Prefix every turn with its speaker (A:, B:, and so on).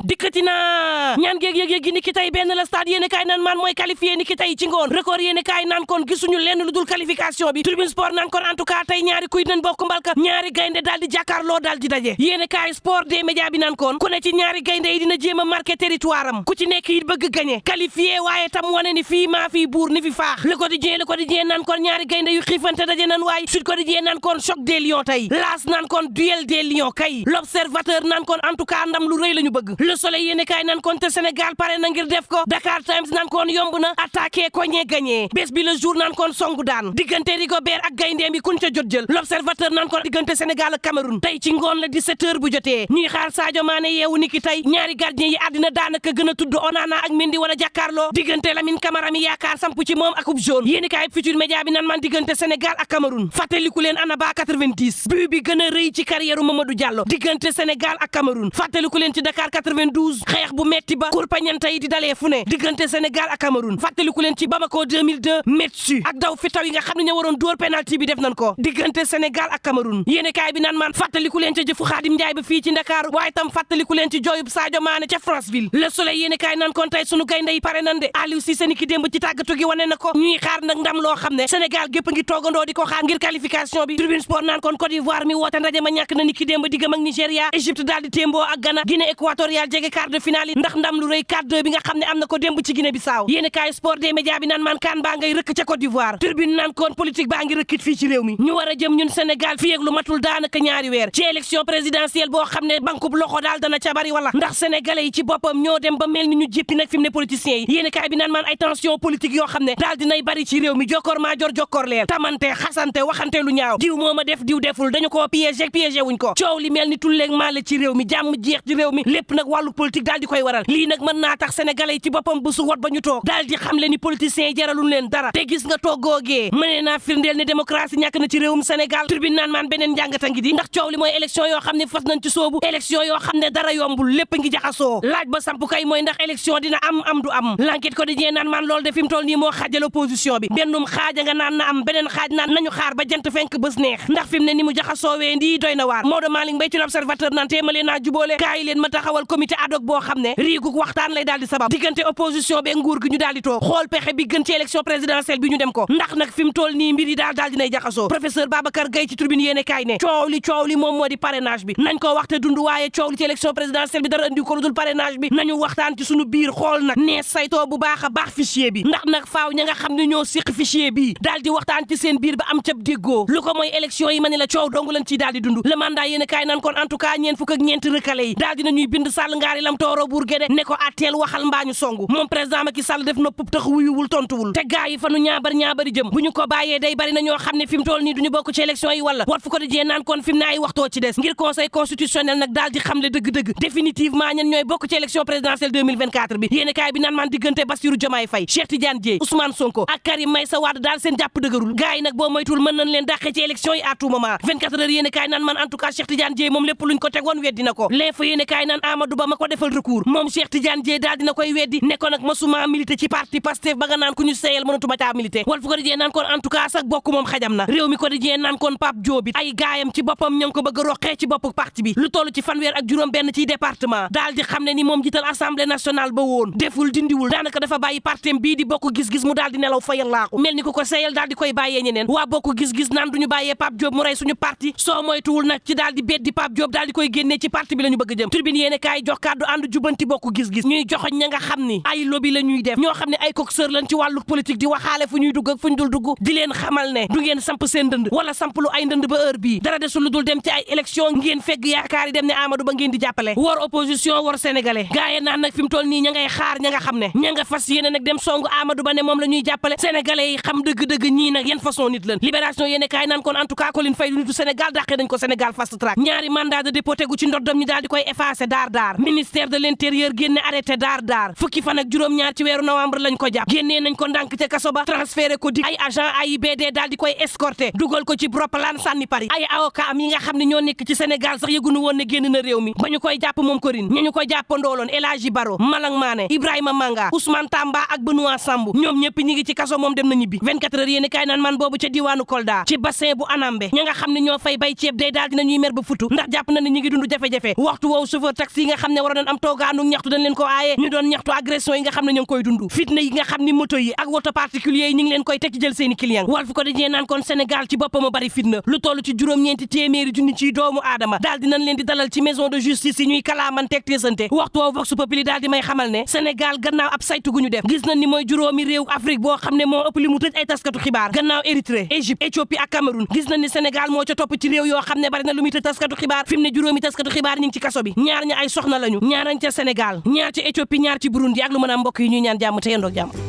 A: dikkati na ñaan géeg yëg-yëg gi ni ki tey benn la stade yéene kaay naan maan mooy qualifié ni ki tey ci ngoon record yéene kaay naan kon gisuñu lenn lu dul qualification bi tribune sport naan kon en tout cas tey ñaari kuy nañ bokk mbalka ñaari gaynde daal di jàkkaarloo daal di daje yéene kaay sport des médias bi naan kon ku ne ci ñaari gaynde yi dina jéem a marqué territoire am ku ci nekk it bëgg gagné qualifié waaye tam wane ni fii maa fii buur ni fi faax le quotidien naan kon ñaari gaynde yu xiifante daje nan waay Sud Quotidien naan kon choc des lions tey laas naan kon duel des lions kay l'observateur naan kon en tout cas ndam lu rëy la ñu bëgg le soleil yéene kaay naan kon te Sénégal pare na ngir def ko Dakar Times naan kon yomb na attaqué koñe gagné bés bi le jour naan kon songu daan diggante Rigobert ak gayndeem bi kuñ ca jot jël l'observateur naan kon diggante Sénégal ak Cameroun tey ci ngoon la 17h bu jotee ñuy xaar Sadio Mané yeewu niki tey ñaari gardien yi àddina daanaka gën a tudd Onana ak Mendy wala jàkkaarloo diggante Lamine Camara mi yaakaar samp ci moom akub jaune yéene kaay Futurs Médias bi naan man diggante Sénégal ak Cameroun fàttaliku leen Anaba 90 bi gën a rëy ci carrière Mamadou Diallo diggante Sénégal ak Cameroun fàttaliku leen ci Dakar 92 xeex bu metti ba kurpañante yi di dalee fu ne diggante Sénégal ak Cameroun fàttaliku leen ci Bamako 2002 Metsu ak daw fi taw yi nga xam ne ñoo waroon dóor penalty bi def nañ ko diggante Sénégal ak Cameroun yéene kaay bi naan man fàttaliku leen ca jëfu Xaadim Njaay ba fii ci Dakar waaye tam fàttaliku leen ci jooyub Sadio Mané ca Franceville Le Soleil yéene kaay naan kon tey sunu gaynde yi pare nan de Aliou Cissé ni ki démb ci tàggatu gi wane na ko ñuy xaar nag ndam loo xam ne Sénégal gépp ngi toogandoo di ko xaar ngir qualification bi Tribune Sport naan kon Côte d'Ivoire mi woote ndaje ma ñàkk na ni ki démb diggam ak Nigéria Égypte daal di témboo ak Ghana Guinée équatoriale jege quart de finale yi ndax ndam lu rëy 4-2 bi nga xam ne am na ko démb ci Guinée Bissau yéene kaay sport des médias bi naan man kaan baa ngay rëkk ca Côte d'Ivoire Tribune naan kon politique baa ngi rëkkit fii ci réew mi ñu war a jëm ñun Sénégal fii ak lu matul daanaka ñaari weer ci élection présidentielle boo xam ne bankub loxo daal dana ca bari wala ndax sénégalais yi ci boppam ñoo dem ba mel ni ñu jéppi nag fi mu ne politiciens yi yéene kaay bi naan man ay tension politique yoo xam ne daal dinay bari ci réew mi jokkoor maa jokkoor leel tamante xasante waxante lu ñaaw diw moo ma def diw deful dañu koo piégé wuñ ko coow li mel ni tulleeg maale ci réew mi jàmm jeex ci réew mi lépp nag wàllu politique daal di koy waral lii nag mën naa tax sénégalais yi ci boppam bu su wat ba ñu toog daal di xam le ni politiciens yi jaralul leen dara te gis nga toog googee mënee naa firndeel ne démocratie ñàkk na ci réewum Sénégal Tribune naan maan beneen njàngata ngi di ndax coow li mooy élection yoo xam ne fas nañ ci soobu élection yoo xam ne dara yombul lépp ngi jaxasoo laaj ba samp kay mooy ndax élection dina am du am L'Enquête Quotidien naan maan loolu de fi mu toll nii moo xaajal opposition bi bennum xaaja nga naan na am beneen xaaj naan nañu xaar ba jant fenk bés neex ndax fi mu ne ni mu jaxasoowee ndii doy na waar Maodo Malick Mbaye ci l'Observateur naan téemalee naa jubóole kaay leen ma taxawal comité ad hoc boo xam ne riiguk waxtaan lay daal di sabab diggante opposition bi nguur gi ñu daal di toog xool pexe bi gën ci élection présidentielle bi ñu dem ko ndax nag fi mu toll nii mbir yi daal dinay jaxasoo professeur Babacar Gueye ci Tribune yéene kaay ne coow li moom moo di parrainage bi nañ ko waxte dund waaye coow li ci élection présidentielle bi dara andi ko lu dul parrainage bi nañu waxtaan ci sunu biir xool nag nee saytoo bu baax a baax fichier bi ndax nag faaw ña nga xam ne ñoo siq fichier bi daal di waxtaan ci seen biir ba am cab déggoo lu ko mooy élection yi ma ne la coow dong lañ ciy daal di dund le mandat yéene kaay naan kon en tout cas ñeen fukk ak ñeent recalé yi daal dinañuy bind Sall ngaari lam tooro buur géde ne ko atteel waxal mbaañu songu moom président Macky Sall def na pup tax wuyuwul tontuwul te gaa yi fa nu ñaabari jëm bu ñu ko bàyyee day bari na ñoo xam ne fi mu toll nii duñu bokk ci élection yi wala wat fu ko dajee naan kon fi mu ne ay waxtoo ci des ngir conseil constitutionnel nag daal di xamle dëgg-dëgg définitivement ñen ñooy bokk ci élection présidentielle 2024 bi yéene kaay bi naan maan diggante Bassirou Diomaye Faye Cheikh Tidiane Dièye Ousmane Sonko ak Karim Meïssa Wade daal seen jàpp dëgërul gaa yi nag boo moytul mën nañ leen dàqee ci élection yi à tout moment 24 heures yéene kaay naan man en tout cas Cheikh Tidiane Dièye moom lépp luñ ko tegoon weddi na ko l'info yéene kaay naan Amadou Ba ma ko defal recours moom Cheikh Tidiane Dièye daal dina koy weddi ne ko nag masuma milité ci parti Pastef ba nga naan ku ñu seeyal mënatuma caa milité wal fu ko dijee naan kon en tout cas sax bokk moom xajam na réew mi ko dijee naan kon Pape Diop ay gaayam ci boppam ña ngi ko bëgg a roqee ci bopp parti bi lu toll ci fanweer ak juróom benn ci département daal di xam ne ni moom jiital assemblée nationale ba woon deful dindiwul daanaka dafa bàyyi partem bii di bokk gis-gis mu daal di nelaw fayal laaku mel ni ku ko seeyal daal di koy bàyyee ñeneen waa bokk gis-gis naan duñu bàyyee Pape Diop mu rey suñu parti soo moytuwul nag ci daal di beddi Pape Diop daal di koy génnee ci parti bi la ñu bëgg jëm Tribune yéene kaay jox kàddu ànd jubanti bokk gis-gis ñuy joxoñ ña nga xam ni ay lobby la ñuy def ñoo xam ne ay coxeur lañ ci wàllu politique di waxaale fu ñuy dugg ak fu ñu dul dugg di leen xamal ne du ngeen samp seen ndënd wala samp lu ay ndënd ba heure bii dara desul lu dul dem ci ay élection ngeen fegg yaakaar yi dem ne Amadou Ba ngeen di jàppale war opposition war sénégalais gaaye naan nag fi mu toll nii ña ngay xaar ña nga xam ne ña nga fas yéene nag dem songu Amadou Ba ne moom la ñuy jàppale sénégalais yi xam dëgg-dëgg ñii nag yan façon nit lan libération yéene kaay naan kon en tout cas Colline Faye du nitu Sénégal dàqee nañ ko Sénégal fast track ñaari mandat de dépôt tegu ci ndoddam ñu daal di koy effacé daar ministère de l'intérieur génne arrêté daar fukki fan ak juróom-ñaar ci weeru novembre lañ ko jàpp génnee nañ ko ndànk ca kaso ba transféré ko di ay agent AIBD daal di koy escorté dugal ko ci roppalaan sànni Paris ay avocat am yi nga xam ne ñoo nekk ci Sénégal sax yëgunu woon ne génn na réew mi ba ñu koy jàpp moom Corinne ñu koy jàppandooloon El Hadji Baro Malang Mané Ibrahima Manga Ousmane Tamba ak Benoît Sambou ñoom ñëpp ñi ngi ci kaso moom dem na ñibbi 24 heures yéeni kaay naan man boobu ca diwaanu Kolda ci bassin bu Anambé ña nga xam ne ñoo fay bay ceeb day daal dinañuy mer ba futu ndax jàpp na ne ñi ngi dund jafe-jafe waxtu woowu chauffeur taxi yi nga xam ne war nañ am toogaanu ñaxtu dañ leen ko aaye ñu doon ñaxtu agression yi nga xam ne ñu ngi koy dund fitna yi nga xam ni moto yi ak woto particulier yi ñu ngi leen koy teg ci jël seeni client Walf ko dañee naan kon Sénégal ci boppam a bari fitna lu toll ci juróom-ñeenti téeméeri junni ci doomu aadama daal dinañ leen di dalal ci maison de justice yi ñuy kalaamanteeg teesante waxtu woo vox populi daal di may xamal ne Sénégal gannaaw ab saytu gu ñu def gis nañ ni mooy juróomi réew Afrique boo xam ne moo ëpp li mu tëj ay taskatu xibaar gannaaw Érythrée Égypte Éthiopie ak Cameroun gis nañ ni Sénégal moo ca topp ci réew yoo xam ne bari na lu muy tëj taskatu xibaar fi mu ne juróomi taskatu xibaar ñu ngi ci kaso bi ñaar ña ay soxna lañu ñaarañ ca Sénégal ñaar ca Éthiopie ñaar ci Burundi ak lu mën a mbokk yi ñuy ñaan jàmm te yendoog jàmm